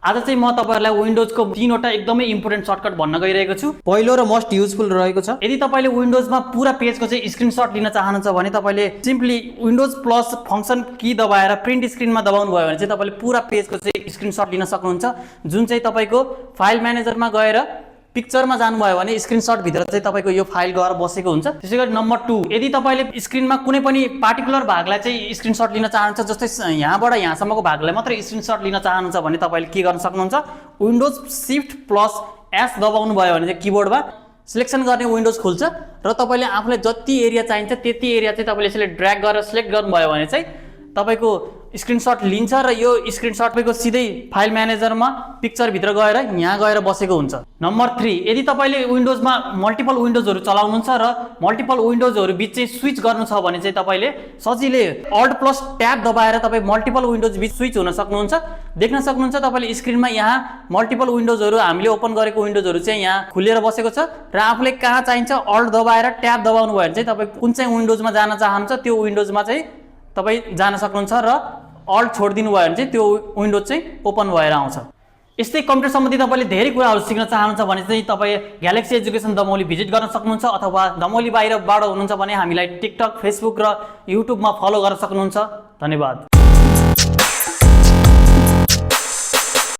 आज चाहिँ म तपाईहरुलाई विन्डोजको 3 वटा एकदमै इम्पोर्टेन्ट सर्टकट भन्न गइरहेको छु। पहिलो र मोस्ट युजफुल रहेको छ। यदि तपाईले विन्डोजमा पूरा पेजको चाहिँ स्क्रिनशट लिन चाहनुहुन्छ भने तपाईले सिम्पली विन्डोज प्लस फंक्सन की दबाएर प्रिन्ट स्क्रिनमा दबाउनु भयो भने चाहिँ तपाईले पूरा पेजको चाहिँ स्क्रिनशट लिन सक्नुहुन्छ, जुन चाहिँ तपाईको फाइल म्यानेजरमा गएर पिक्चरमा जानुभयो भने स्क्रिनशट भित्र चाहिँ तपाईको यो फाइल गएर बसेको हुन्छ। त्यसैगरी नम्बर 2, यदि तपाईले स्क्रिनमा कुनै पनि पार्टिकुलर भागलाई चाहिँ स्क्रिनशट लिन चाहनुहुन्छ, जस्तै यहाँबाट यहाँसम्मको भागलाई मात्र स्क्रिनशट लिन चाहनुहुन्छ भने तपाईले के गर्न सक्नुहुन्छ, विन्डोज शिफ्ट प्लस एस दबाउनु भयो भने चाहिँ किबोर्डमा सिलेक्सन गर्ने विन्डोज खुल्छ र तपाईले आफूलाई जति एरिया चाहिन्छ त्यति एरिया चाहिँ तपाईले यसले ड्र्याग गरेर सिलेक्ट गर्नुभयो भने चाहिँ तपाईको स्क्रिनशट लिन्छ र यो स्क्रिनशट तपाईको सिधै फाइल म्यानेजरमा पिक्चर भित्र गएर यहाँ गएर बसेको हुन्छ। नम्बर 3, यदि तपाईले विन्डोजमा मल्टिपल विन्डोजहरु चलाउनुहुन्छ र मल्टिपल विन्डोजहरु बीच चाहिँ स्विच गर्नु छ भने चाहिँ तपाईले सजिलै अल्ट प्लस ट्याब दबाएर तपाई मल्टिपल विन्डोज बीच स्विच हुन सक्नुहुन्छ। देख्न सक्नुहुन्छ तपाईले स्क्रिनमा यहाँ मल्टिपल विन्डोजहरु हामीले ओपन गरेको विन्डोजहरु चाहिँ यहाँ खुलेर बसेको छ र आफूले कहाँ चाहिन्छ अल्ट दबाएर ट्याब दबाउनु भयो भने चाहिँ तपाई कुन चाहिँ विन्डोजमा जान चाहनुहुन्छ त्यो विन्डोजमा चाहिँ तपाई जान सक्नुहुन्छ र अल्ट छोड्दिनु भयो भने चाहिँ त्यो विन्डोज चाहिँ ओपन भएर आउँछ। यस्तै कम्प्युटर सम्बन्धी तपाईले धेरै कुराहरु सिक्न चाहनुहुन्छ भने चाहिँ तपाई ग्यालेक्सी एजुकेसन दमौली भिजिट गर्न सक्नुहुन्छ, अथवा दमौली बाहिरबाट हुनुहुन्छ भने हामीलाई टिकटक, फेसबुक र युट्युबमा फलो गर्न सक्नुहुन्छ। धन्यवाद।